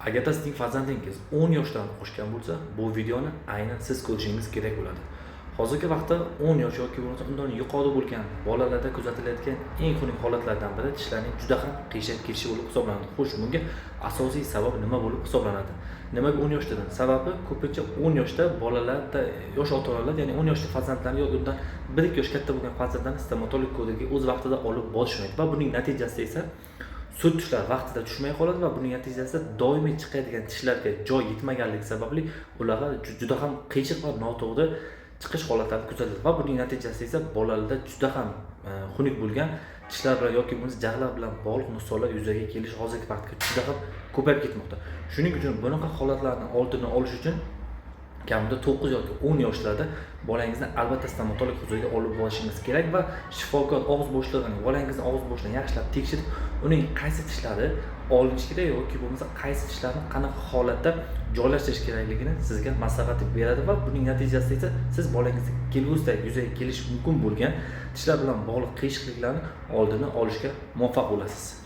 Agarda sizning farzandingiz 10 yoshdan oshgan bo'lsa, bu videoni aynan siz ko'rishingiz kerak bo'ladi. Hozirgi vaqtda 10 yosh yoki bo'lmasa undan yuqori bo'lgan bolalarda kuzatilayotgan eng xunuk holatlardan biri tishlarning juda ham qiyshayib ketishi bo'lib hisoblanadi. Xo'sh, bunga asosiy sabab nima bo'lib hisoblanadi? Nimaga 10 yosh dedim? Sababi ko'pincha 10 yoshda bolalarda yosh ota-onalar, ya'ni 10 yoshli farzandlarni yoki undan 1-2 yosh katta bo'lgan farzandlarni stomatolog ko'rigiga o'z vaqtida olib borishmaydi va buning natijasida esa sut tishlar vaqtida tushmay qoladi va buning natijasida doimiy chiqadigan tishlarga joy yetmaganligi sababli ularga juda ham qiyshiq va noto'g'ri chiqish holatlari kuzatiladi va buning natijasida esa bolalarda juda ham xunuk bo'lgan tishlar bilan yoki bo'lmasa jag'lar bilan bog'liq nuqsonlar yuzaga kelishi hozirgi vaqtda juda ham ko'payib ketmoqda. Shuning uchun bunaqa holatlarni oldini olish uchun kamida 9 yoki 10 yoshlarda bolangizni albatta stomatolog huzuriga olib borishingiz kerak va shifokor og'iz bo'shlig'ini, bolangizni og'iz bo'shlig'ini yaxshilab tekshirib, uning qaysi tishlari olinishi kerak yoki bo'lmasa qaysi tishlarni qanaqa holatda joylashtirish kerakligini sizga maslahat beradi va buning natijasida esa siz bolangizni kelgusida yuzaga kelishi mumkin bo'lgan tishlar bilan bog'liq qiyshiqliklarni oldini olishga muvaffaq bo'lasiz.